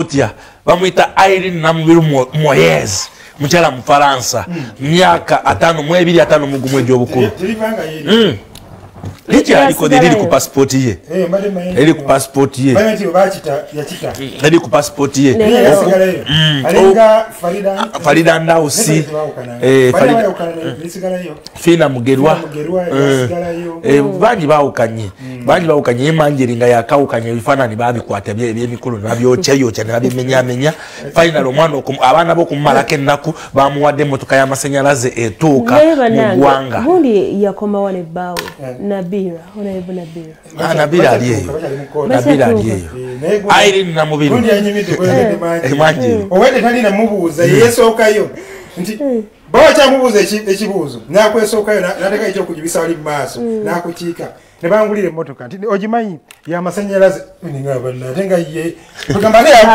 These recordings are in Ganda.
Otya bamwita Irene Namubiru Moyes, mukyala Mufaransa, myaka 52 51 egy'obukulu. Likyaliko liri ku passport ye. Eri ku passport ye. Eri ku passport ye. Farida Ndausi, Fina Mugerwa. Bangi baawukanye. Bangi baawukanye emanjeri nga yakawukanye ebifaananyi baabikwata ebyemikolo ne babyokya ne babimenyamenya. Finally omwana abaana b'okumumalako ennaku bamuwadde emmotoka y'amasannyalaze etuuka mu ggwanga. Gundi yakomawo ne bbaawe. Nabira, honorable Nabira. Ah, Nabira ali eyo. Nabira ali eyo. Irene Namubiru. Gundi yanyimidde kweyogedde mangi. Owedde talina mubuuza yeesookayo. Nti baba kyamubuuza ekibuuzo n'akwesookayo n'ateeka ekyokugibisa wali mu maaso n'akukiika ne bangulira emmotoka nti ogimanyi y'amasannyalaze ate nga ye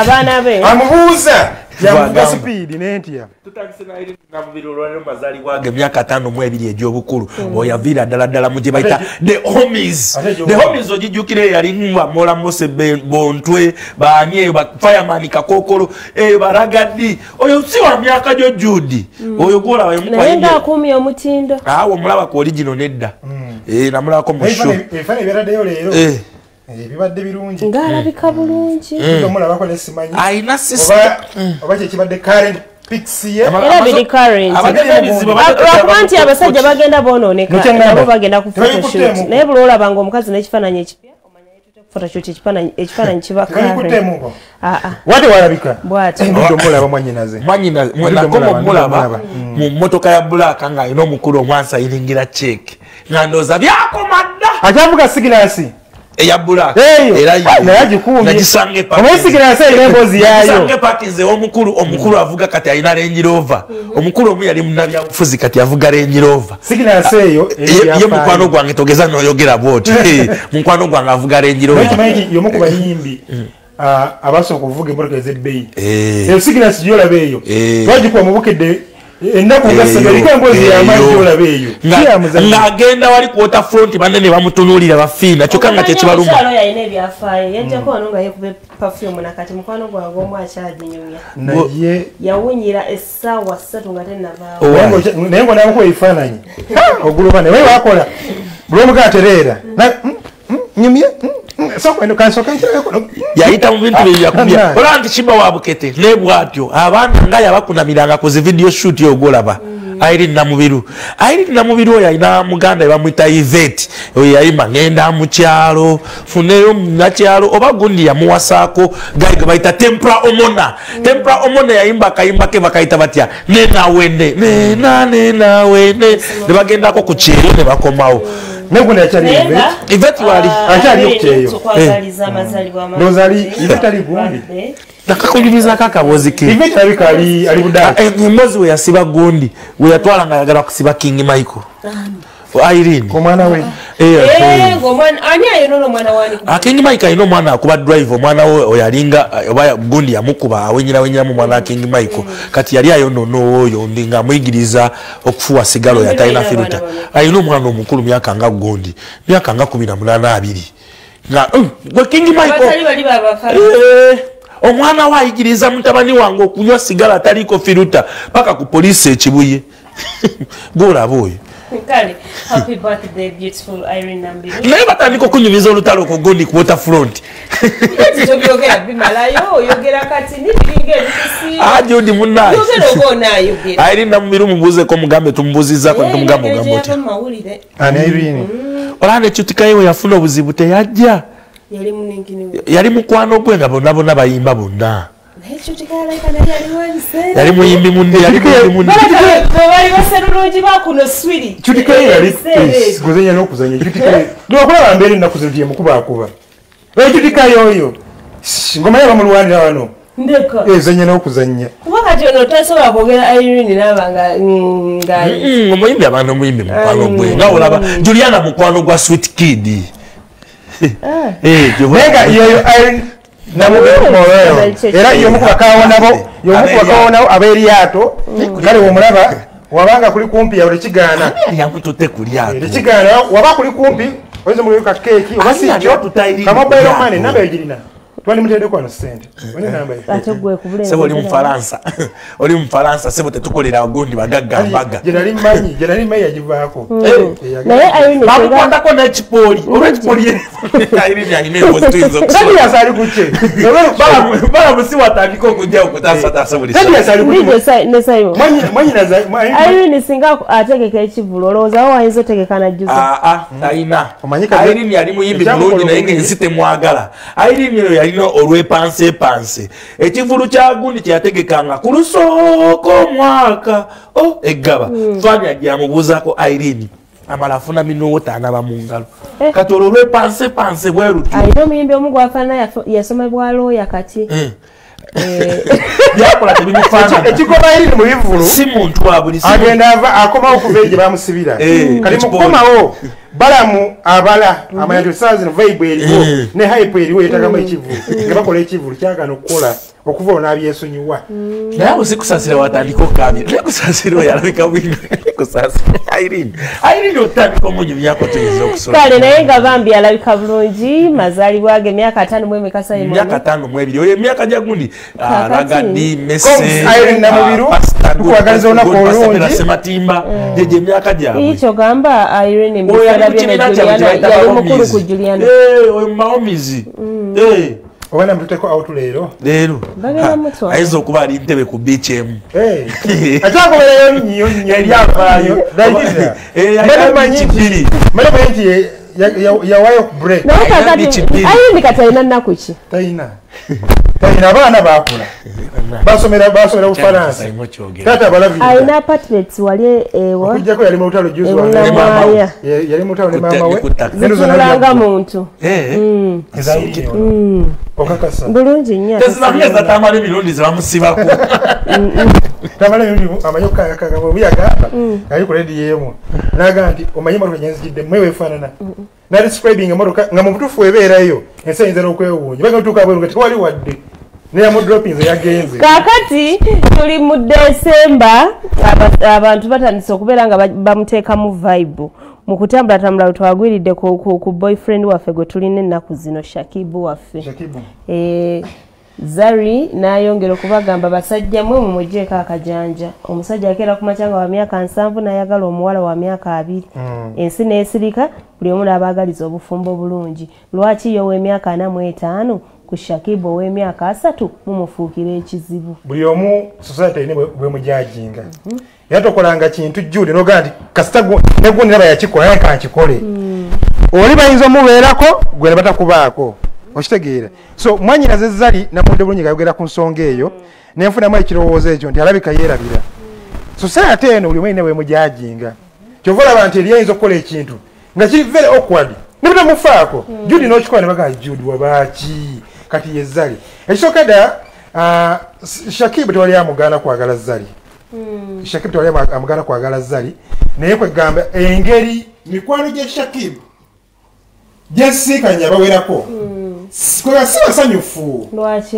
abaana be amubuuza yamuvuga sipiidi n'entya. Tutandise na Irene Namubiru olwaleero mazaalibwa ge emyaka 52 egy'obukulu. Oyo yaviira ddala ddala mu gye bayita The Homies. The Homies ogijjukira yali Mola Mose Bontwe baani eyo Fireman Kakokolo eyo Baragaddi. Oyo si wa myaka gyo Judy. Oyo gw'olaba y'omu ku Naye ng'akuumye omutindo. Awo omulaba ku original nedda. Namulabako mu show. Ebifaananyi byataddeyo leero. Ebibadde birungi. Ng'alabika bulungi. Omulabako ne simanyi. Alina sister. Oba kye kibadde current pics ye. Era biri current. Lwakuba nti abasajja bagenda boonooneka nabo bagenda ku photoshoot. Naye buli olaba ng'omukazi n'ekifaananyi ekipya omanya yetutte ku photoshoot ekifaananyi kiba current. Wate walabika. Bw'atyo. Omulaba mwannyinaze. Mwannyinaze nakoma omulaba mu mmotoka ya black ng'alina omukulu omwansayiringira cheque. Nga ndowooza byakoma dda. Akyavuga siginansi. Eya black era nagisanga epakinze omukulu omukulu avuga kati alina Range Rover. Omukulu omu yali munnabyabufuzi kati avuga Range Rover. Siginansi eyo ye mukwano gwange togeza n'oyogera bw'oti. Mukwano gwange avuga Range Rover. Y'omu ku bayimbi abasooka okuvuga emmotoka ez'ebbeeyi. Eyo siginansi gy'olaba eyo twagikuba mu Bukedde ennaku nga ssatu eriko emboozi y'amaanyi gy'olaba eyo. Ng'agenda wali ku waterfront banne ne bamutunuulira bafiina kyokka nga kyekibaluma. Omukyala oyo alina ebyafaayo yajjako wano nga yeekuba perfume nakati mukwano gwange omu akyaginyumya. Naye yawunyira essaawa 3 nga tennavaawo. Naye ng'onaamukuba ebifaananyi oguluba naye wakola buli omu gaatereera nyumye. Yayita mu bintu bye yakubya. Olaba nti Kiba wa Bukete ne bw'atyo abaana nga yabakunamiranga ku zi video shoot ogolaba. Irene Namubiru. Irene Namubiru oyo alina muganda we bamuyita Yvette. Oyo yayimba ngenda mu kyalo, funeyo munnakyalo oba gundi yamuwasaako guy gwe bayita Tempra Omona. Tempra Omona yayimba akayimba ke bakayita batya nena wende nena nena wende ne bagendako ku kyeyo ne bakomawo. Yvette wali akyali okukyeyo. Ndowooza Yvette ali gundi. Nakakunyumizaako akaboozi ke. Yvette alabika ali Budaaki. Emboozi we yasiba gundi we yatwala ng'ayagala kusiba King Michael. Irene. Omwana we. Ani ayonoona omwana w'ani? King Michael alina omwana akuba drive omwana we oyo alinga oba gundi yamukuba awenyerawenyeramu omwana wa King Michael. Kati yali ayonoona oyo ndi ng'amuyigiriza okufuwa sigala oyo atalina firuta. Alina omwana omukulu myaka nga gundi myaka nga 18 20. Nga gwe King Michael. Omwana we ayigiriza mutabani wange okunywa sigala ataliiko firuta paka ku poliisi e Kibuye. Gw'olaba oyo. Kale, happy birthday beautiful Irene Namubiru. Naye batandika okunyumiza olutalo ku gundi ku waterfront. Tobyogera bimalayo, oyogera kati n'ibiringa ebikusiiba. Judy munnaye. Yogera oba onaayogera. Irene Namubiru mubuuzeeko mugambe tumubuuzizzaako ne tumugamba ogamba otya. Ani Irene? Olaba ne Cutika ye we yafuna obuzibu teyajja. Yali mukwano gwe nga bonna bonna bayimba bonna. Yali muyimbi munne, yali muyimbi munne. Bali baserulungi bakuno swiri. Cutika ye yali kuzannya n'okuzannya. Cutika ye. Lwakulaba mbeera ennaku zino nti ye mukubaakuba. Cutika y'oyo. Ngoma ye bamulwanira wano. Ndeka. Ezannya n'okuzannya. Kuba kati ono tasobola kwogera Irene n'aba nga omuyimbi abaana omuyimbi mukwano gwe. Nga olaba Juliana mukwano gwa Sweet Kid. Naye nga yeyo Irene Namubiru Moyes era y'omu ku bakawonawo ab'eryato kale womulaba wabanga kuli kumpi yawe tekigaana. Yamututte ku lyato. Tekigaana waba kuli kumpi oyinza omugulira ka keeki oba si kyo ka mobile money namba egirina. Twali mutende kwa no sente. Wani namba ye. Ate gwe kubule. Sebo oli Mfaransa. Oli Mfaransa sebo tetukolera gundi bagagga mbaga. Jenali manyi, jenali manyi yajivaako. Naye Irene bamukwatako n'ekipoli. Olw'ekipoli Irene alina ebintu. Kati yasali kuche. Bala musi watandika okujja okutaasa buli. Kati yasali kuche. Ne sayo. Manyi na Irene singa ategeka ekivulu olowooza wo ayinza otegeka najjuza. Alina. Irene yali muyimbi mulungi naye ng'ensi temwagala. Irene oyo yalina olwepanse panse. Ekivulu kya gundi kyeyategekanga ku lusooka omwaka eggaba. Fani ajja amubuuzaako Irene. Amala afuna minowota anaba mu ngalo. Kati olwo olwepanse panse bwe lutyo. Alina omuyimbi omu gw'afaanana yasoma bwa looya kati. Byakola tebimufaanana. Ekigoba Irene mu bivvulu si muntu wa buli agenda ava akomawo kuva gye bamusibira. Kati mukomawo Balamu abala amanya nti essaawa zino vibe eriwo ne hype eriwo yeetagamu ekivvulu nga bakola ekivvulu kyagaana okukola okuva olwo n'abyesonyiwa. Naye awo si Kusasira watandika okukaabira. Naye Kusasira oyo alabika bwino. Kusasira Irene. Irene otandika omunyumyako tuyinza okusobola. Kale naye nga bambi alabika bulungi mazaalibwa ge emyaka 53 Simon. Emyaka 52 oyo emyaka gya gundi Ragadi Mese Irene Namubiru tukwagaliza olunaku olulungi Sematimba gyegyo emyaka gyabwe. Ekyo gamba Irene yali mukulu ku Juliana. Oyo Maomizi. Oba mututeko out leero. Leero. Ayinza okuba ali ntebe ku beach emu. Akyagobererayo nnyo nnyo eri avaayo. Manyi nti yawayo ku break. Naye kakati Irene kati alina nnaku ki? Talina. Talina abaana baakula. Basomera Bufalansa. Taata abalabirira. Alina apartments wali ewa. Okuggyako yali mu lutalo juzi wange. Yali mu lutalo ne maama we. Zituulanga muntu. Okakasa. Bulungi nnyo. Tezibamyeza Tamale emirundi ze bamusibako. Tamale emirundi amanyi okukakakaka bwe yagamba ali ku rediyo emu. N'agamba nti omanyi emmotoka gye nzijidde mmwe weefaanana. N'adescribing emmotoka nga mu butuufu ebeerayo ensi eyinza n'okwewuunya. Bagenda otuuka bweru nga tewali wadde. Neyamudropinze yagenze. Kaakati tuli mu December abantu batandise okubeera nga bamuteekamu vibe. Mu kutambulatambula twagwiridde ku boyfriend waffe gwe tulina ennaku zino Shakibu waffe. Shakibu. Zari n'ayongera okubagamba basajja mmwe mumuggyeko akajanja. Omusajja akeera ku makya nga wa myaka 70 n'ayagala omuwala wa myaka 20. Ensi n'esirika buli omu n'abaagaliza obufumbo bulungi. Lwaki ye ow'emyaka 45 ku Shakibu ow'emyaka 30 mumufuukira ekizibu? Buli omu society erina bwemujajinga. Era tokolanga kintu Jude n'ogamba nti kasita ne gundi naba yakikola naye kankikole. Oli bayinza omubeerako gwe ne batakubaako. Okitegeera. So mwannyinaze Zari namudde bulungi ng'ayogera ku nsonga eyo ne nfunamu ekirowoozo ekyo nti alabika yeerabira. Society eno buli omu erina bwemujajinga. Kyova olaba nti eri ayinza okukola ekintu nga kiri very awkward ne batamufaako. Jude n'okikola ne bagamba Jude wabaaki? Kati ye Zari. Ekisooka ddala Shakibu tewali amugaana kwagala Zari. Shakibu tewali amugaana kwagala Zari naye kwegamba engeri mikwano gya Shakibu gyesiikanya bawerako. Si basanyufu.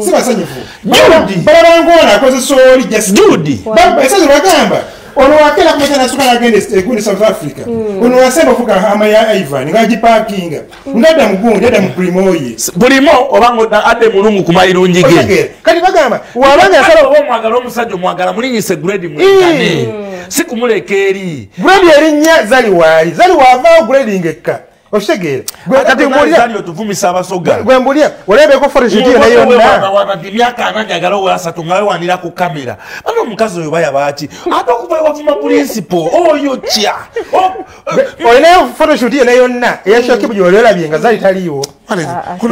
Si basanyufu. Balaba ng'ono akozesa oli Jude. Esazi bagamba ono wakeera kumakya n'asooka n'agenda egundi South Africa. Ono wasemba ofuka hama ya Ivan ng'agipakinga. Ng'adda mu gundi adda mu Primo ye. Primo oba adde mulungu ku mayirungi ge. Kati bagamba wabanga asala oba omwagala omusajja omwagala mulinyise grade mwekane. Si kumuleka eri. Grade erinnya Zari waali. Zari waavaawo grade ng'ekka. Okitegeera. Kati mbuulira otuvumisa Abasoga. Gwe mbuulira olabeko photoshoot yo naye yonna. Emyaka 40 njagala owa 30 nga weewanira ku kamera. Bano omukazi oyo bayabaaki? Ate okuva ewavuma principal oyo kya. Olinayo photoshoot yo naye yonna eya Shakibu gy'oli olabye nga Zari taliiwo.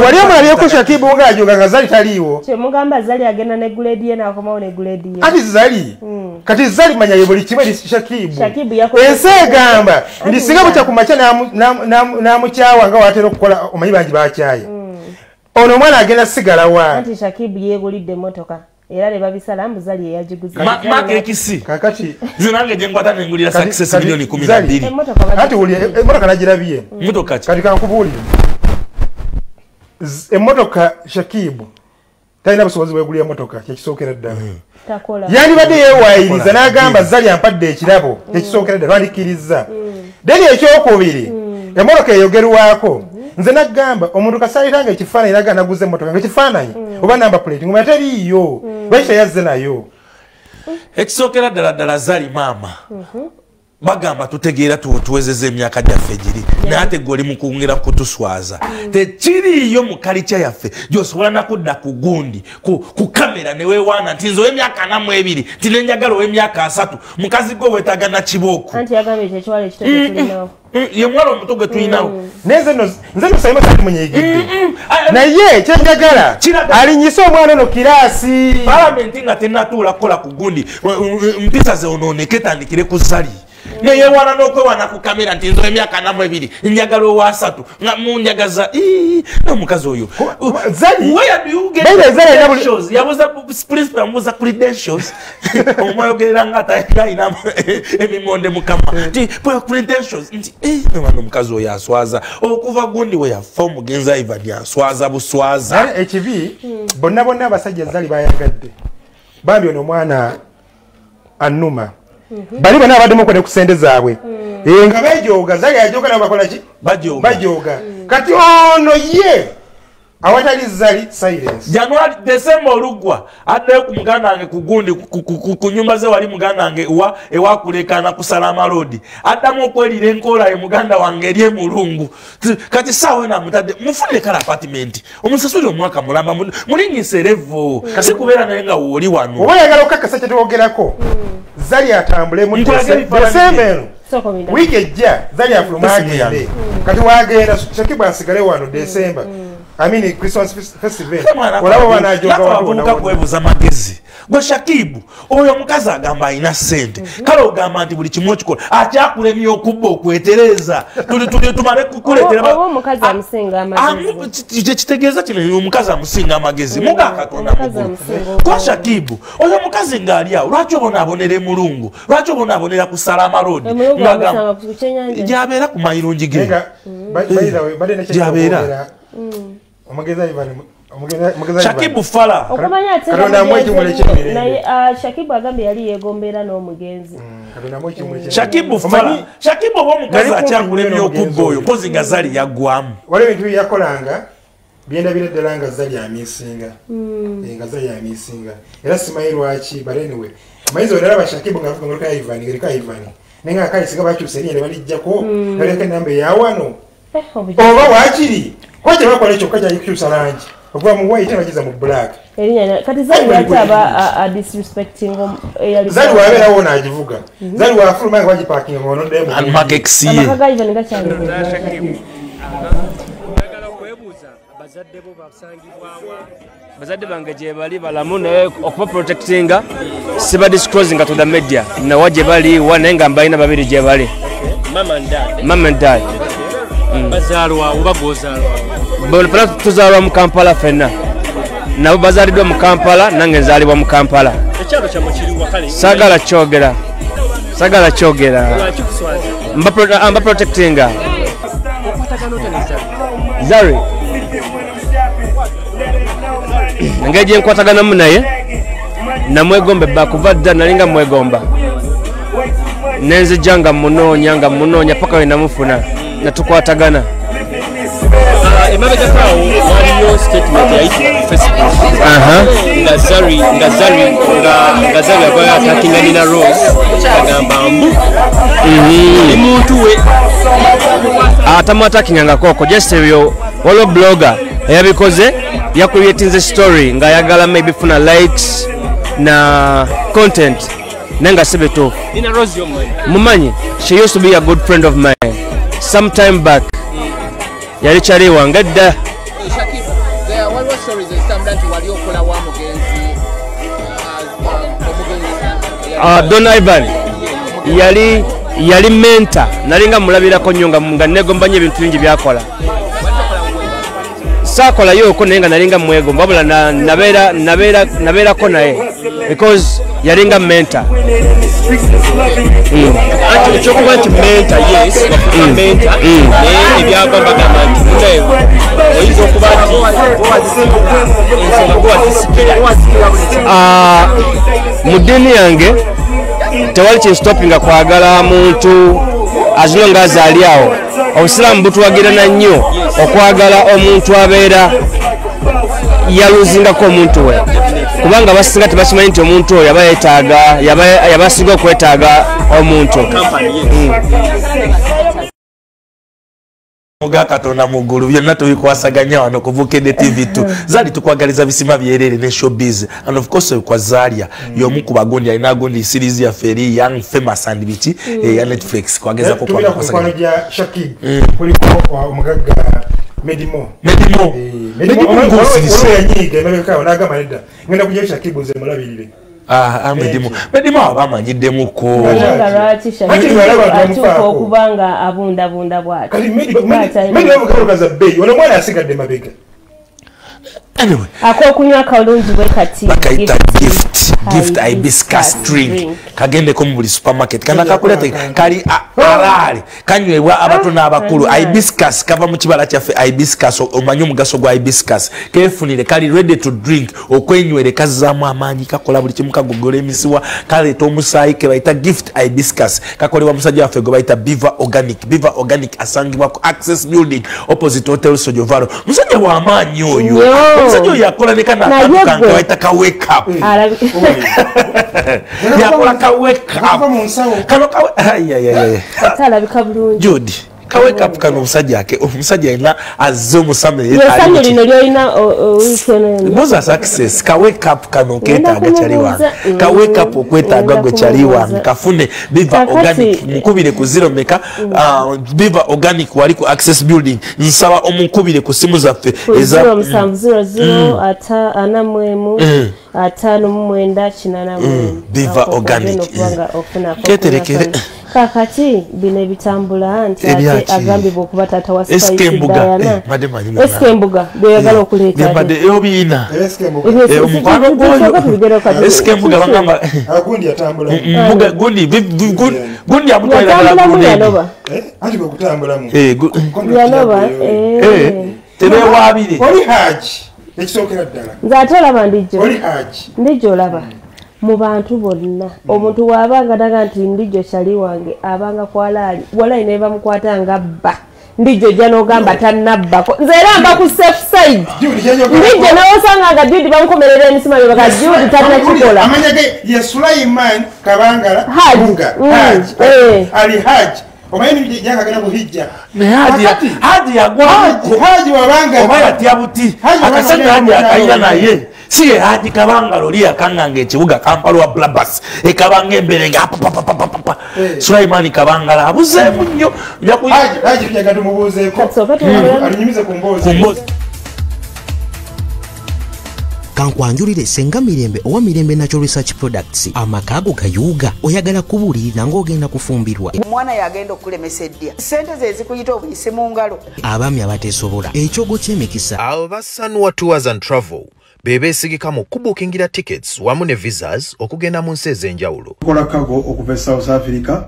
Wali omulabyeko Shakibu ng'ajoga nga Zari taliiwo. Kyemugamba Zari agenda ne grade ye n'akomawo ne grade ye. Ati Zari. Kati Zari manya ye buli kimu eri Shakibu. Ensi egamba nti singa bukya ku makya n'amukyawa nga watera okukola omanyi bangi bakyaye. Ono omwana agenda sigala wa. Anti Shakibu yeegulidde emmotoka era ne babisala mbu Zari eyagiguze. Mark ekisi. Kakati nze nange gye nkwata ne ngulira success milioni 12. Ati wulira emmotoka nagirabye. Mmotoka ki? Kati kankubuulire. Emmotoka Shakibu talina busobozi bwegulira emmotoka kyekisookera ddala. Yandibadde yeewaayiriza n'agamba Zari ampadde ekirabo kyekisookera ddala lwandikkirizza. Then ekyokubiri Emmotoka eyogerwako. Nze nagamba omuntu kasayitanga ekifaananyi naga naguze emmotoka ng'ekifaananyi oba number plate ngoma teriiyo. Lwaki teyazze nayo? Ekisookera ddala ddala Zari maama. Bagamba tutegeera tuwezezza emyaka gyaffe giri naye ate gwe oli mu kwongera kutuswaza. Tekiriiyo mu kalica yaffe gy'osobola nakudda ku gundi ku kamera ne weewaana nti nze ow'emyaka 42 nti nenjagala ow'emyaka 30 mukazi gwe weetaaga na kibooko. Anti yagambye ekyo ekiwala ekito tetulinawo. Ye muwala omuto gwe tulinawo. Naye nze nno Saimo sali munyiigidde. Naye kyenjagala alinyise omwana ono kiraasi. Palamenti nga tennatuula kukola ku gundi mpisa ze onooneke etandikire ku Zari. Neyewana n'okwewana ku kamera nti nze emyaka 42 njagala owa 30 nga munjagaza n'omukazi oyo. Zari where do you get credentials? Yabuza principal amubuza credentials. Omwayogerera nga atalina emimonde mukama nti credentials nti omwana omukazi oyo aswaza okuva gundi we yafa omugenzi Ivan aswaza buswaza. Ekibi bonna bonna abasajja Zari bayagadde bambi ono omwana annuma. Bali bana abaddemu okwo ne ku ssente zaabwe. Nga bejooga, Zari yajooga nabo bakola ki? Bajooga. Kati ono ye awatali Zari silence. January December olugwa addayo ku muganda wange ku gundi ku nyumba ze wali muganda wange ewakulekana ku Salama Road. Addamu okwerira enkola ye muganda wange eri emulungu. Kati saawa eno amutadde mufunire kale apartment. Omusasulire omwaka mulamba mulinyise level. Si kubeera naye nga wooli wano. Oba oyagala okukakasa kye twogerako. Zari atambule mu December eno. Wiiki ejja Zari afuluma agende. Kati wagenda Shakibu asigale wano December. I mean Christmas festival. Olaba wanajoga wabuuka kwebuza magezi. Gwe Shakibu oyo omukazi agamba alina ssente. Kale ogamba nti buli kimu okikola akyakulemye okubba okwetereza. Tuli tumale kukuleetera. Oba omukazi amusinga amagezi. Kitegeeza kino omukazi amusinga amagezi. Muga Katonda mukulu. Kwa Shakibu oyo omukazi ng'ali awo lwaki obonaabonera emulungu? Lwaki obonaabonera ku Salama Road? Gy'abeera ku mayirungi ge. Gy'abeera. Shakibu Fala. Naye Shakibu agambye yali yeegombera n'omugenzi. Shakibu Fala. Shakibu oba omukazi akyakulemye okubba oyo mpozi nga Zari yaggwamu. Waliwo ebintu bye yakolanga byendabira ddala nga Zari amiisinga. Nga Zari amiisinga. Era simanyi lwaki but anyway. Mayinza olaba Shakibu ng'avuga mmotoka ya Ivan ng'eriko Ivan. Naye nga kale singa bakyusa erinnya ne baliggyako baleka ennamba eya wano. Oba waakiri kuba kye bakola kyokka kyali kukyusa langi okuva mu white bagiza mu black. Kati Zari lwaki aba disrespecting eyali Zari wabeerawo n'agivuga. Zari wafuluma nga bagipakinga ng'onoddayo mu amaka ga Ivan gakyali. Njagala okwebuuza bazadde bo basangibwawa? Bazadde bange gye bali balamu naye okuba protectinga siba disclosing to the media nawa gye bali wa naye nga mbalina babiri gye bali. Mama and dad. Mama and dad. Bazaalwa oba gw'ozaalwa? Fenna tuzaalwa mu Kampala ffenna. Nabo bazaaliddwa mu Kampala nange nzaalibwa mu Kampala. Ekyalo kyammwe kiri wa kale? Saagala kyogera. Saagala kyogera. Lwaki kuswaza? Mba protectinga. Okwatagana otya ne Zari? Zari. Engeri gye nkwataganamu naye namwegomba ebba kuva dda nalinga mwegomba. Nenzijja nga munoonya paka we namufuna. Natukwatagana. Emabegako awo waliyo statement eyayitibwa ku Facebook nga Zari avayo attackinga Nina Rose agamba mbu oli muntu we atamuattackingangako just ebyo waliwo blogger eyabikoze yakuyetinze story ng'ayagala maybe funa likes na content naye nga si bituufu. Nina Rose yomumanyi? Mumanyi. She used to be a good friend of mine some time back. Yali kyali wange dda. Waliwo stories ezitambula nti wali okola wa mugenzi Don Ivan yali mentor nalinga mulabirako nnyo nga negomba nnyo ebintu bingi byakola. Saakolayo ko naye nga nalinga mwegomba wabula nabeerako naye because yalinga mentor. Anti ekyokuba nti mentor yes wafuuka mentor naye ebyava mbagamba nti munaye oyinza okuba nti ensonga gwe wazisikira. Mu ddiini yange tewali kinstopinga kwagala muntu as long as ali awo Obusiraamu butuwagirana nnyo okwagala omuntu abeera yaluzingako omuntu we, kubanga basinga tebakimanyi nti omuntu oyo yaba yeetaaga, yabasinga okwetaaga omuntu. Muga Katonda mu ggulu byonna tubikwasaganya wano ku Bukedde TV2. Zali tukwagaliza bisima byerere ne showbiz, and of course kwa Zalia y'omu ku bagundi alina gundi series ya Feri Young Famous and biki ya Netflix kwageza ko kwa kwasaganya gya Shakib kuliko omugagga Medimo Medimo Medimo yanyiga emabega n'agamba nedda ngenda kujja Shakib nze mulabirire. Medimo Medimo abamanyiddemu ko lwaki Shakib atuuka okuba nga abundabunda bw'atyo. Kati Medimo kalukaza bbeeyi ono omwana asigadde mabega. Anyway, akokunywa kalungi bwe kati bakayita gift hibiscus drink, kagendeko mu buli supermarket kana kakulete kali alaali kanywebwa abato n'abakulu. Hibiscus kava mu kibala kyaffe hibiscus, omanyi omugaso gwa hibiscus, kefunire kali ready to drink, okwenywere kazzaamu amaanyi, kakola buli kimu, kagogola emisiwa, kaleeta omusaayi, ke bayita gift hibiscus, kakolebwa musajja waffe gwe bayita Beaver Organic. Beaver Organic asangibwa ku Access Building opposite Hotel Sojovaro. Musajja w'amaanyi oyo, omusajja oyo yakola ne kana akantu kange bayita ka wake up. Yakola ka wake up kano ka alabika bulungi Judy, ka wake up kano omusajja ake omusajja alina azze omusame essanyu lino lyolina wiiki eno yonna. Mbuza success ka wake up kano keetaaga kyali wange, ka wake up okwetaaga gwe kyali wange, kafune Beaver Organic, mukubire ku 0 meka Beaver Organic wali ku Access Building. Nsaba omukubire ku simu zaffe eza 0700 41 59 89. Beaver Organic keterekere. Kakati bino ebitambula nti ate agambibwa okuba taata wa Spice Diana. SK Mbuga bweyagala okuleeta mbadde obiina omukwano gwoyo SK Mbuga bagamba gundi yatambula Mbuga gundi gundi amutwalira gundi anti bwe kutambulamu yanoba tebewaabire oli Haji ekisookera ddala. Nze ate olaba ndijjo oli Haji ndijjo olaba mu bantu bonna omuntu bw'abanga daga nti ndijjo kyali wange abanga kwalaali walayi ne bamukwata nga bba ndijjo ojja n'ogamba tannabbako, nze era mba ku safe side. Ndijjo n'osanga nga Judy bamukomerera emisima bye baka Judy tannakikola. Amanya ge ye Sulaiman Kabangala Mbuga Haji Ali Haji omanyi yakagenda kuhijja naye Haji yagwa Haji wabanga oba yatya buti akasajja Haji akayira naye si ye Haji Kabangala oli yakanganga ekibuga Kampala wa Blabas ekabanga embere nga papapapapa. Sulaiman Kabangala abuzeemu nnyo. Haji tujaga tumubuuzeeko alinyumize ku mboozi. Kankwanjulire Senga Mirembe owa Mirembe Natural Research Products. Amaka go gayuga oyagala kubuulirira ng'ogenda kufumbirwa. Omwana yagenda okulemesa eddya, ssente ze zikuyita obuyise mu ngalo. Abaami abateesobola, ekyogo ky'emikisa. Abo ba Tours and Travel be beesigika mu kubuukingira tickets wamu ne visas okugenda mu nsi ez'enjawulo. Kola cargo okuva e South Africa.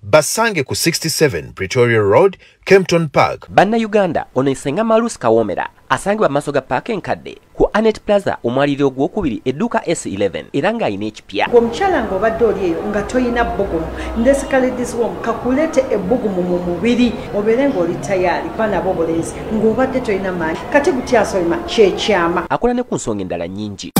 Basange ku 67 Pretoria Road, Kempton Park. Bannayuganda ono Senga Malus Kawomera asangibwa maaso ga paaka enkadde ku Anet Plaza omwaliro ogwokubiri edduuka S11 era ng'alina ekipya. Omukyala ng'obadde oli eyo nga toyina bbugumu, ndesikale wom kakuleete ebbugumu mu mubiri obeere ng'oli tayaali baana b'obulenzi ng'obadde toyina maanyi kati gutyasolima kyekyama. Akola ne ku nsonga endala nnyingi.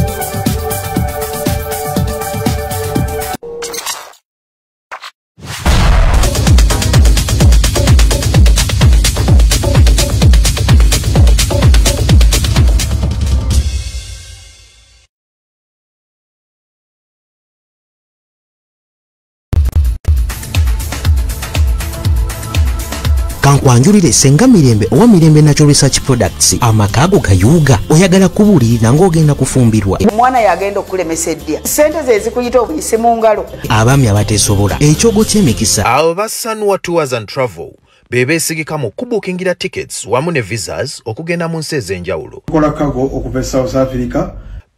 Kankwanjulire Senga Mirembe owa Mirembe Natural Research Products. Amaka go gayuga oyagala kubuulirira ng'ogenda kufumbirwa. Omwana yagenda okulemesa eddya, ssente ze zikuyita obuyise mu ngalo. Abaami abateesobola, ekyogo ky'emikisa. Abo ba Sanwa Tours and Travel be beesigika mu kubuukingira tickets wamu ne visas okugenda mu nsi ez'enjawulo. Kola cargo okuva e South Africa.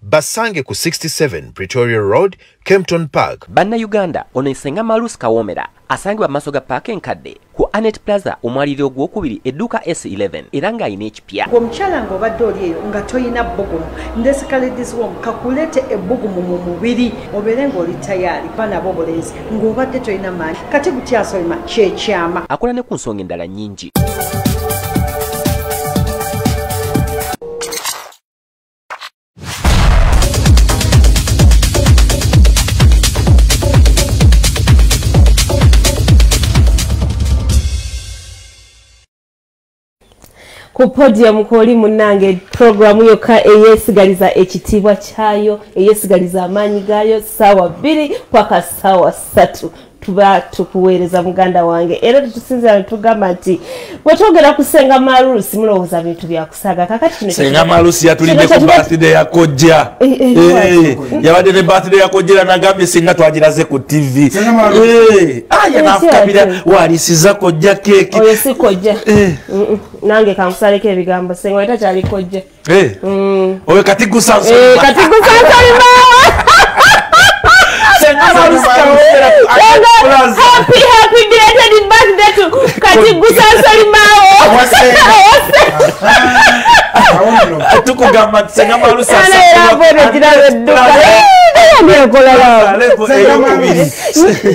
Basange ku 67 Pretoria Road, Kempton Park. Bannayuganda, ono Senga Malusi Kawomera asangibwa mu maaso ga paaka enkadde ku Anet Plaza, omwaliriro ogwokubiri, edduuka S11, era ng'alina ekipya. Omukyala ng'obadde oli eyo nga toyina bbugumu, Ndesika Ladies Home kakuleete ebbugumu mu mubiri, obeere ng'oli tayaali baana b'obulenzi ng'obadde tolina maanyi. Kati gutyasolima kyekyama. Akola ne ku nsonga endala nnyingi. Ku Podium kwoli munnange, programu yokka eyeesigaliza ekitiibwa kyayo, eyeesigaliza amaanyi gaayo, 2:00 paka 3:00 tuba tukuweereza muganda wange. Era tutusinzira ne tugamba nti bwe twogera ku Senga Marusi mulowooza bintu byakusaaga. Kakati kino Senga Marusi yatulidde ku birthday ya kojja. Yabadde ne birthday ya kojja era nagambye singa twagiraze ku TV. Aya nafukamira walisiza kojja keeki. Oyo si kojja. Nange kankusaleko ebigambo, Senga oyo takyali kojja. Oyo kati gusanso. Kati gusanso. Happy happy belated birthday to Kati Gusansolimao. Tukugamba Senga Marusi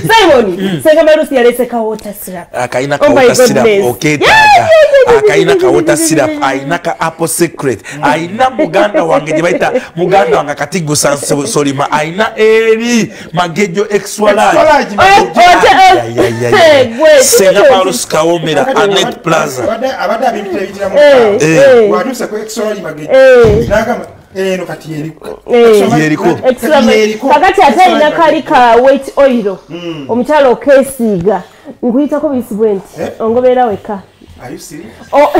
Simon, Senga Marusi yalese ka water syrup. Akaina ka water syrup, oketaaga. Akaina ka water syrup, aina ka apple secret. Aina muganda wange gye bayita muganda wange Kati Gusansolima, aina eri Magejo extra large. Senga Marusi Kawomera, Anet Plaza. Abadde abibitira mu watuuse ku extra large Magejo. Nagamba eno kati yeriko. Yeriko. Kakati ate alina kali ka weight oil. Omukyala okeesiiga. Nkuyitako buyisi nti ongoberera wekka. Are you serious? Oh.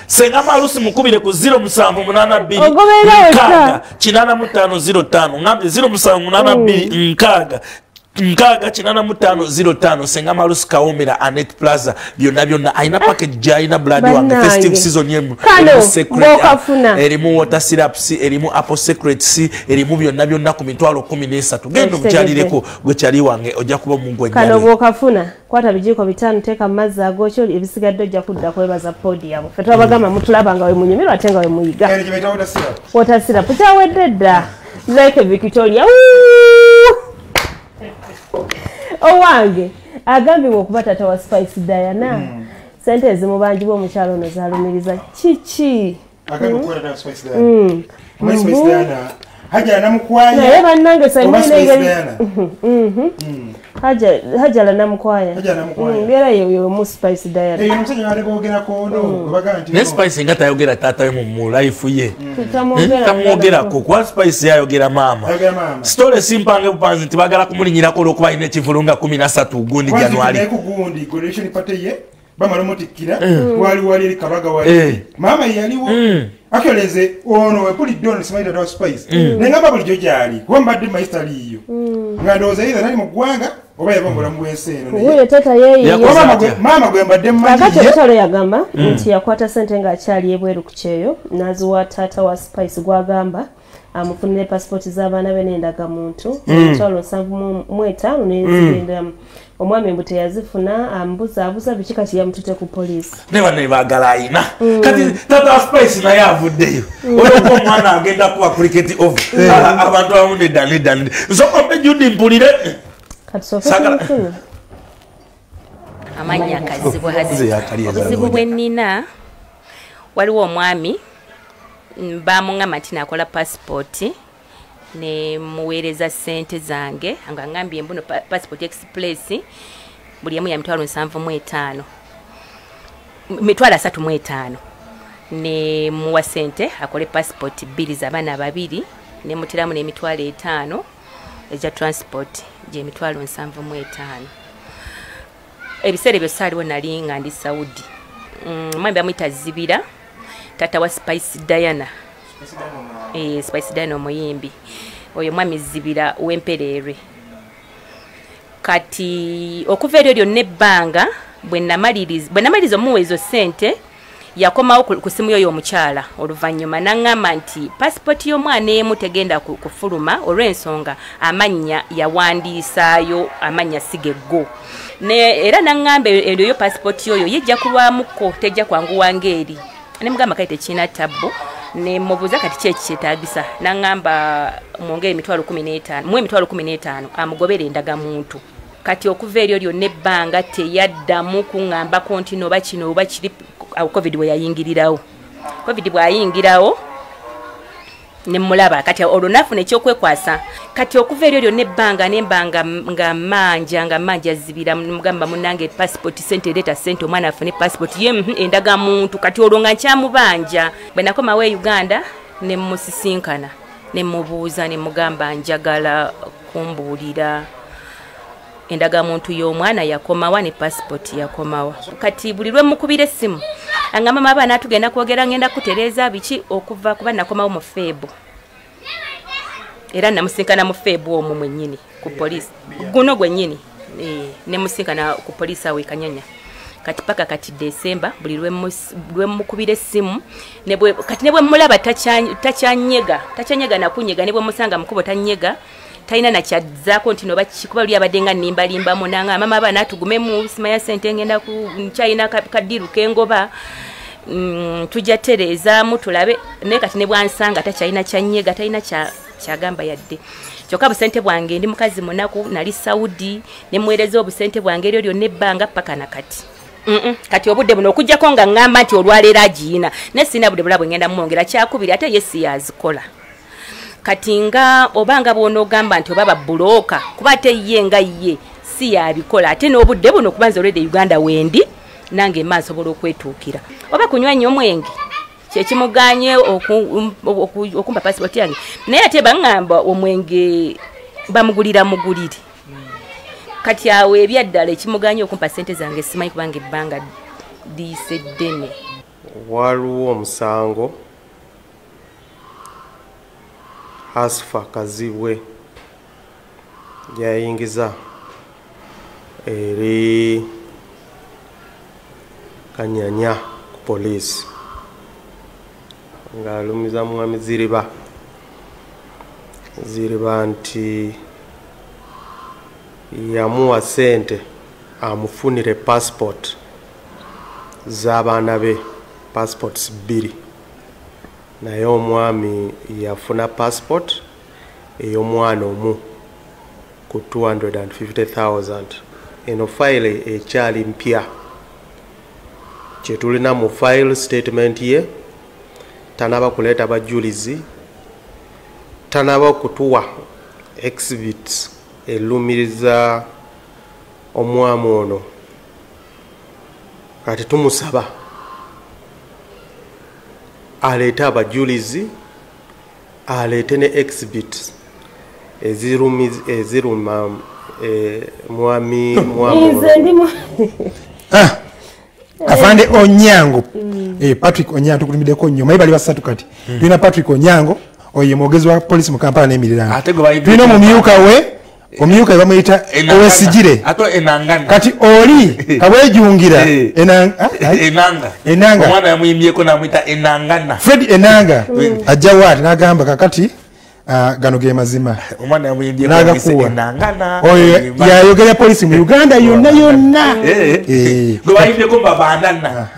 Senga Marusi mukubire ku 0782 Ongoberera wekka. 8505 ngambye 0782 6 6 8505. Senga Marusi Kawomera, Anet Plaza, byonna byonna alina package gy'alina blood wange festive season yemu. Kano, Secret, bw'okafuna. Erimu water syrups, erimu apple secrets, erimu byonna byonna ku 13,000. Genda omukyalireko gwe kyali wange, ojja kuba omungu Kano ennyale. bw'okafuna, kwata bijiiko 5 teeka mu mazzi agookya, ebisigadde ojja kudda kwebaza Podium. Ffe twabagamba mutulaba nga we munyumirwa ate nga we muyiga. Eno gye bayita water syrup. Water syrup kyawedde dda. Lake Victoria. Woo! Owange agambibwa okuba taata wa Spice Diana. Sente ezimubanjibwa omukyalo ono zalumiriza kiki? Agambibwa okuba taata wa Spice Diana. Omanyi Spice Diana Hajara Namukwaya. Naye bannange Oba Simon Spice engeri Diana. Hajara Namukwaya. Hajara Namukwaya. Era ye mu Spice Diana. Eyo omusajja abadde boogerako ono gwe bagamba nti Ne Spice nga tayogera taata we mu life ye. Tamwogera. Tamwogerako kuba Spice yayogera maama. Ayogera maama. Story simpange bupanzi nti baagala kumulinyirako olw'okuba alina ekivulu nga 13 gundi Kwanza January. naye ku gundi graduation party ye bamala omutikkira, wali wali eri Kabaga wali. Maama ye yaliwo. Actually nze ono wepulidde ono simanyi taata wa Spice. Naye ngamba bulijjo gy'ali kuba mbadde mmanyi taliiyo. Nga ndowooza either tali mu ggwanga oba yava mu bulamu bw'ensi eno. Naye Wuuyo taata yeeyiye. Yakoze atya? Maama gwe mbadde mmanyi Kakati ye. omukyala yagamba nti yakwata ssente ng'akyali ebweru ku kyeyo n'aziwa taata wa Spice gw'agamba amufunire pasipooti z'abaana be n'endagamuntu 75,000 n'ezigenderamu. Omwami mbu teyazifuna, amubuzaabuza biki kati yamututte ku poliisi. Ne bano baagala ayina. Kati taata wa Spice naye avuddeyo. Olw'okuba omwana agenda kuba cricket over. Abantu abamu nedda nedda nedda. Nsooka mpe Judy mpulire. Kati sooka Saagala- tumufune. Amannya Kazibwe Nze Hadi. yakali Obuzibu bwe nnina, waliwo omwami bamuŋŋamba nti nakola pasipooti ne muweereza ssente zange nga ngambye mbuno passport express buli emu ya 75,000, 35,000, ne muwa ssente akole passport 2 z'abaana babiri, ne muteramu n'50,000 egya transport gye 75,000. Ebiseera ebyo saaliwo, nali nga ndi Saudi. Omwami bamuyita Zibira, taata wa Spice Diana. Spice Diana omuyimbi oyo, mwami Zibira w'Empereerwe. Kati okuva eryo lyonna ebbanga, bwe namaliriza omuwa ezo ssente, Yakomawo ku simu yoyo omukyala oluvannyuma n'aŋŋamba nti pasipooti y'omwana emu tegenda kufuluma olw'ensonga amannya yawandiisaayo amannya si geggo. Era n'aŋŋamba eyo pasipooti yoyo yejja kulwamukko tejja kwanguwa ng'eri. Ne mugamba kale tekirina tabbu, ne mubuuza kati ki ekikyetaagisa, n'aŋŋamba mwongere 15,000, muwe 15,000 amugobere endagamuntu. Kati okuva eryo lyonna ebbanga teyaddamu kuŋŋambako nti noba kino oba kiri. Covid bwe yayingirirawo, Covid bw'ayingirawo ne mulaba kati olwo nafuna ekyokwekwasa. Kati okuva eryo lyonna ebbanga nembanga nga manja zibira, mugamba munnange passport sente leeta sente omwana afune passport ye endagamuntu. Kati olwo nga nkyamubanja. Bwe nakomawo e Uganda ne musisinkana ne mubuuza ne mugamba njagala kumbuulira endagamuntu y'omwana yakomawa ne passport yakomawa. Kati buli lwe mukubira essimu angamba mama abaana tugenda kwogera ngenda kutereeza biki okuva kuba nakomawo mu Febu. Era namusinkana mu Febu omwo mwennyini ku poliisi guno gwennyini ne musinkana ku poliisi awo e Kanyanya. Kati paka kati December buli lwe mukubira essimu kati ne bwe mulaba takyanyega nakunyega, ne bwe musanga mukubo tanyega talina nakyazzaako nti noba kuba luli abadde nga nnimbalimbamu nanga mama abaana tugumemu simanya sente ngenda ku nkyalina kadiru kengoba tujja tereezaamu tulabe. Naye kati ne bwansanga takyalina kyanyega, talina kyagamba yadde. Kyokka busente bwange ndi mukazi munaku, nali Saudi ne muweereza obusente bwange eryo lyonna ebbanga paka na kati. Kati obudde buno okuggyako nga ŋŋamba nti olwaleero agiyina, naye sirina budde bulala bwe ŋŋenda mwongera kyakubiri ate ye si yazikola. Kati nga obanga bw'onoogamba nti oba babbulooka kuba ate ye nga ye si yabikola, ate n'obudde buno kuba nze olwedde Uganda wendi nange mma nsobola okwetuukira. Oba kunywa nnyo omwenge kyekimuganye okumpa passport yange, naye ate baŋŋamba omwenge bamugulira mugulire. Kati awo ebyaddala ekimuganye okumpa ssente zange simanyi kubanga ebbanga liyise ddene. Waliwo omusango Hasfa Kazibwe yayingiza eri Kanyanya ku poliisi ng'alumiza mwami Ziriba nti yamuwa ssente amufunire passport z'abaana be, passports 2, naye omwami yafuna passport ey'omwana omu ku 250,000. Eno file ekyali mpya, kyetulina mu file statement ye tanaba kuleeta bajulizi, tanaba kutuwa exhibits elumiriza omwami ono. Kati tumusaba aleete abajulizi, aleete ne exhibits eziruma mwami ono. Afande Onyango, Patrick Onyango tukulimiddeko nnyo, mayi bali basatu kati. Tulina Patrick Onyango oye mwogezi wa polisi mu Kampala n'emiriraano. Tulina omumyuka we, omumyuka bamuyita Owesigire. Kati oli kabwejungira Enanga. Omwana yamuyimbyeko n'amuyita Enangana. Fred Enanga ajja waati n'agamba kakati gano ge mazima. Omwana yamuyimbyeko Enangana. Oyo yayogera polisi mu Uganda yonna yonna. Gwe bayimbyeko mbabandana.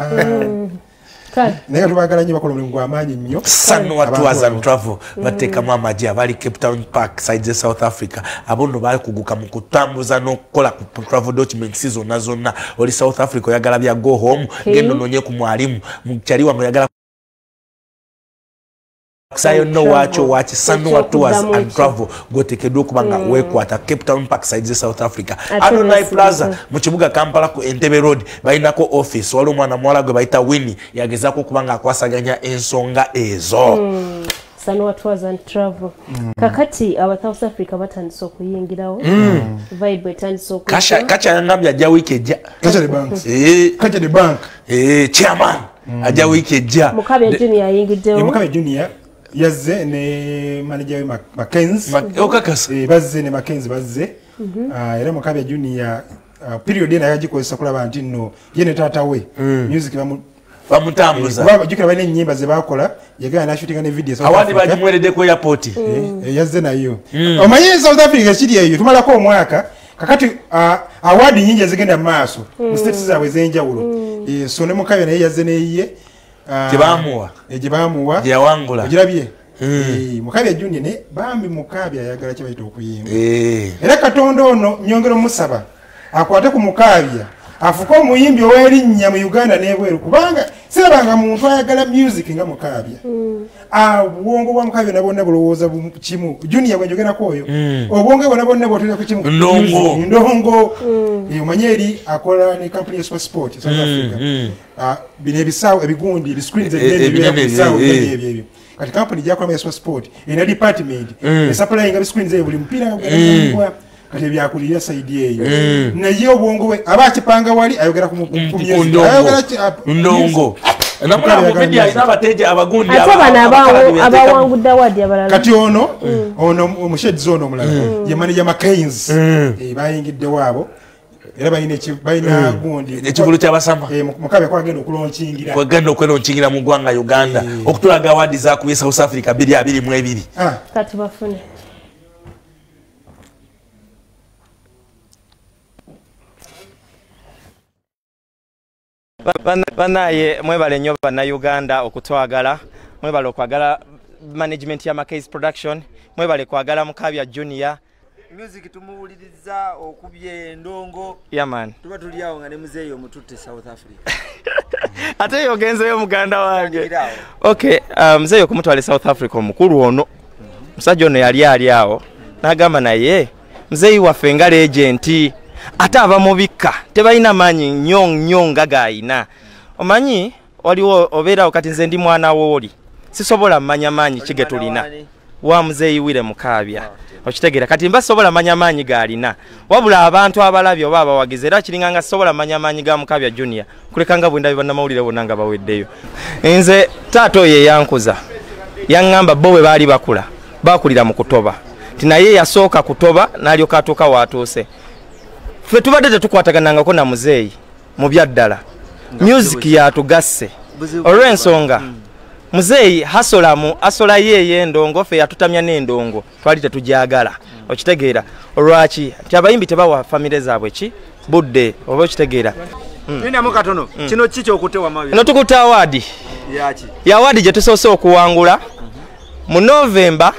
Naye tubagala nnyo, bakola omulimu gw'amaanyi nnyo. Sanwa Tours and Travel bateekamu amagye abali Cape Town Park side ze South Africa. Abo nno bakuguka mu kutambuza n'okukola ku travel documents zonna zonna. Oli South Africa oyagala bya go home, genda onoonye ku mwalimu, mukyali wange oyagala kusayo no wacho wachi Sanwa Tours and Travel gotekeddwa okuba nga weekwata Cape Town Park side ze South Africa. Adonai Plaza mu kibuga Kampala ku Entebbe Road balinako office. Waliwo omwana muwala gwe bayita Winnie yagezaako okuba nga akwasaganya ensonga ezo. Sanwa Tours and Travel. Kakati aba South Africa batandise okuyingirawo. Vibe etandise okuyingirawo. Kacha yangambye ajja wiiki ejja. Kacha the bank. Kacha the bank. Chairman ajja wiiki ejja. Mukabe Junior ayingiddewo. Mukabe Junior yazze ne manager we Mackenzie. Okakasa. Bazze ne Mackenzie bazze. Era Mukabe Junior period ena yagikozesa kulaba nti nno ye ne taata we music Bamutambuza. Kuba jjukira balina ennyimba ze baakola, yagenda n'ashootinga ne video South Award Africa. bagimuweredde ku airport. Yazze nayo. Omanyi South Africa kiri eyo, tumalako omwaka, kakati award nyingi ezigenda mu maaso mu states zaabwe ez'enjawulo. So ne Mukabya naye yazze neyiye. Gye baamuwa. Gye baamuwa. Gye yawangula. Ogirabye? Mukabya Junior ne bambi Mukabya ayagala kye bayita okuyimba. Era Katonda ono nyongera omusaba akwate ku Mukabya afuke omuyimbi ow'erinnya mu Uganda n'ebweru, kubanga sirabanga muntu ayagala music nga Mukabya. Obwongo bwa Mukabya na bwonna bulowooza kimu. Junior bwe njogerako oyo, obwongo bwonna bwonna bw'otuulira ku kimu. Ndongo. Ndongo. Omanyi eri akola ne company ya SuperSport South Africa. Bino ebisaawe ebigundi, ebiscreens ebinene bibeera ku bisaawe ebinene ebyo. Kati company gy'akolamu ya SuperSport erina department esupplyinga biscreens ebyo buli mupiira nga kati ebyakulira side eyo. Naye obwongo bwe aba akipanga wali ayogera ku music. Ayogera ndongo. Namulaba mu video alina abateja abagundi ate bano abawangudde award abalala. Kati ono ono omusheds ono omulala ye manager Mackenzie. Bayingiddewo abo era balina gundi ekivulu ky'abasama. Mukabya kwagenda okulonkingira. Kwagenda okulonkingira mu ggwanga Uganda okutulaga award zakubye South Africa 2022. Kati bafune. Banaye mwebale nnyo bannayuganda okutwagala, mwebale okwagala management ya Mackenzie Production, mwebale kwagala Mukabya Junior. Music tumuwuliriza okubye endongo. Yeah man. Tuba tuli awo nga ne muzeeyo omututte South Africa. Ate yogenzeyo muganda wange. Okay, muzeeyo okumutwala South Africa omukulu ono. Musajja ono yali ali awo n'agamba naye muzeeyi waffe nga legend ate aba mubikka tebalina maanyi nnyo nnyo nga gayina. Omanyi waliwo obeerawo kati nze ndi mwana wooli sisobola mmanya maanyi ki ge tulina wa muzeeyi Wire Mukabya. Okitegeera kati mba sobola manya maanyi g'alina, wabula abantu abalabye oba abawagizi era kiringa nga sobola manya maanyi ga Mukabya Junior kuleka nga bwe ndabye bannamawulire bonna nga baweddeyo. Nze taata oyo eyankuza yaŋŋamba bo bwe baali bakula bakulira mu kutoba, nti naye yasooka kutoba n'alyoka atuuka w'atuuse. Ffe tubadde tetukwataganangako na muzeeyi mu byaddala, music yatugasse olw'ensonga muzeeyi hasolamu asola ye ey'endongo ffe yatutamya n'endongo twali tetugyagala. Okitegeera olwaki nti abayimbi tebawa famire zaabwe ki budde oba okitegeera. Lindamu katono, kino ki ky'okutte wamma? Eno tukutte award. Yaki? Ya award gye tusoose okuwangula mu November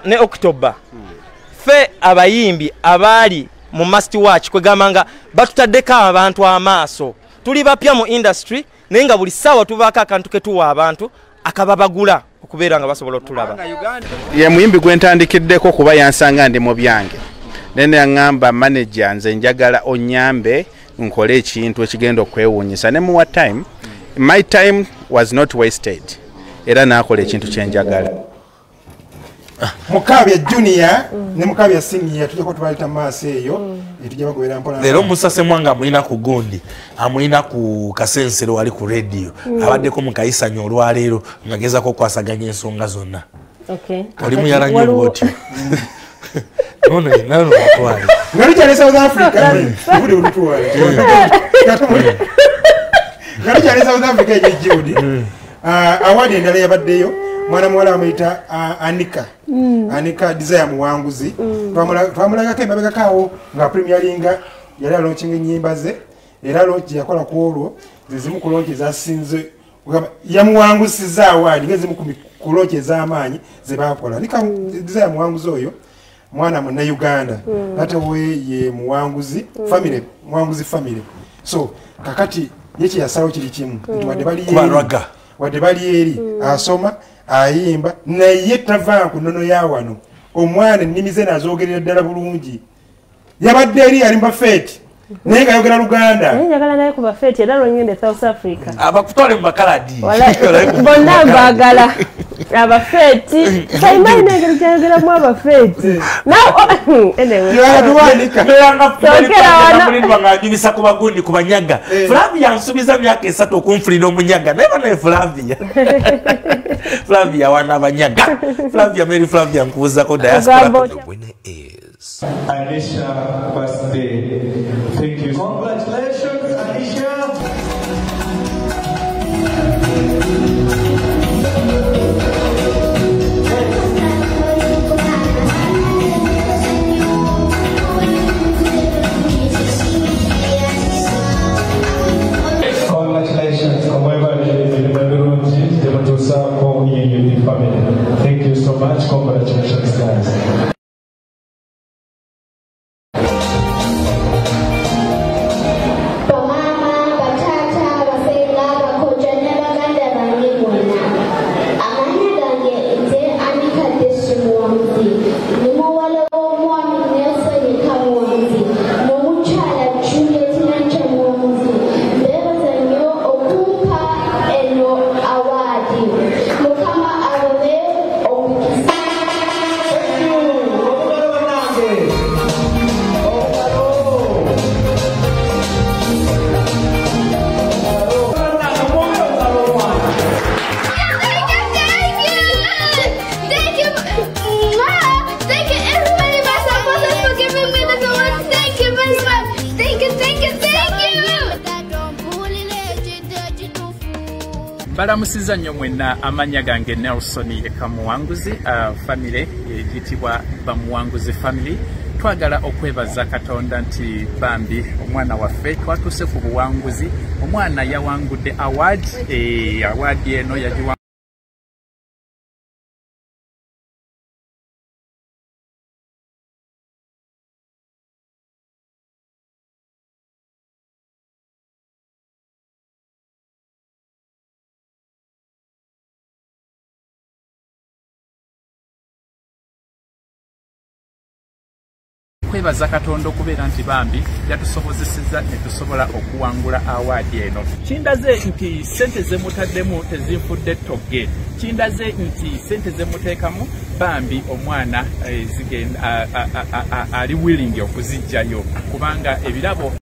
ne October. Ffe abayimbi abaali mu must watch kwegamba nga batutaddeko abantu amaaso, tuli bapya mu industry naye nga buli ssaawa tubaako akantu ke tuwa abantu akababagula okubeera nga basobola otulaba. Ye muyimbi gwe ntandikiddeko kuba yansanga ndi mu byange, nene yaŋŋamba manager nze njagala onnyambe nkole ekintu ekigenda okwewuunyisa, ne muwa time. My time was not wasted, era n'akola ekintu kye njagala. Mukabya Junior ne Mukabya Senior tujja kutubalita maaso eyo tujja bagobera mpola. Leero Musa Ssemwanga amulina ku gundi, amulina ku kasensero wali ku radio, abaddeko mu kayisanyo olwaleero ng'agezaako okwasaganya ensonga zonna. Okay. Oli muyala nnyo bw'otyo. Nono nalo mutwale. Nga lukyali South Africa. Buli olutwale. Nga lukyali South Africa egyo Jude. Award endala yabaddeyo mwana muwala bamuyita Anika. Anika Desire Muwanguzi. Twamulagako emabegako awo nga premieringa yali alonkinga ennyimba ze, era launch yakola ku olwo ze zimu ku launch ezasinze yamuwangusizza award ng'ezimu ku launch ez'amaanyi ze baakola. Anika Desire Muwanguzi oyo mwana munnayuganda, taata we ye Muwanguzi family, Muwanguzi family. So kakati ye kye yasalawo kiri kimu nti wadde bali eri asoma ayimba naye tava ku nnono ya wano. Omwana ennimi ze nazoogerera ddala bulungi, yabadde eri ali mu bafeeti naye ng'ayogera Luganda. Naye njagala naye ku bafeeti era lwengende South Africa abakutwale mu bakaladi bonna mbaagala abafeeti sayimaina engeri gyayogeramu abafeeti. Nganyumisa ku bagundi ku banyaga. Flavia nsuubiza myaka 3 okunfulira omunyaga naye banaye Flavia Flavia wana abanyaga. Flavia Mary Flavia nkubuuzako diaspora. The winner is Anisha birthday. Thank you. Congratulations, Anisha. Mbalamusiza nnyo mwenna, amannya gange Nelson Ekamuwanguzi, family egiyitibwa Bamuwanguzi family. Twagala okwebaza Katonda nti bambi omwana waffe twatuuse ku buwanguzi. Omwana yawangudde award, award eno yagiwa kwebaza Katonda okubeera nti bambi yatusobozesezza ne tusobola okuwangula award eno. Kindaze nti ssente zemutaddemu tezinfudde ttogge, kindaze nti ssente zemuteekamu bambi omwana ali willing okuzijjayo kubanga ebirabo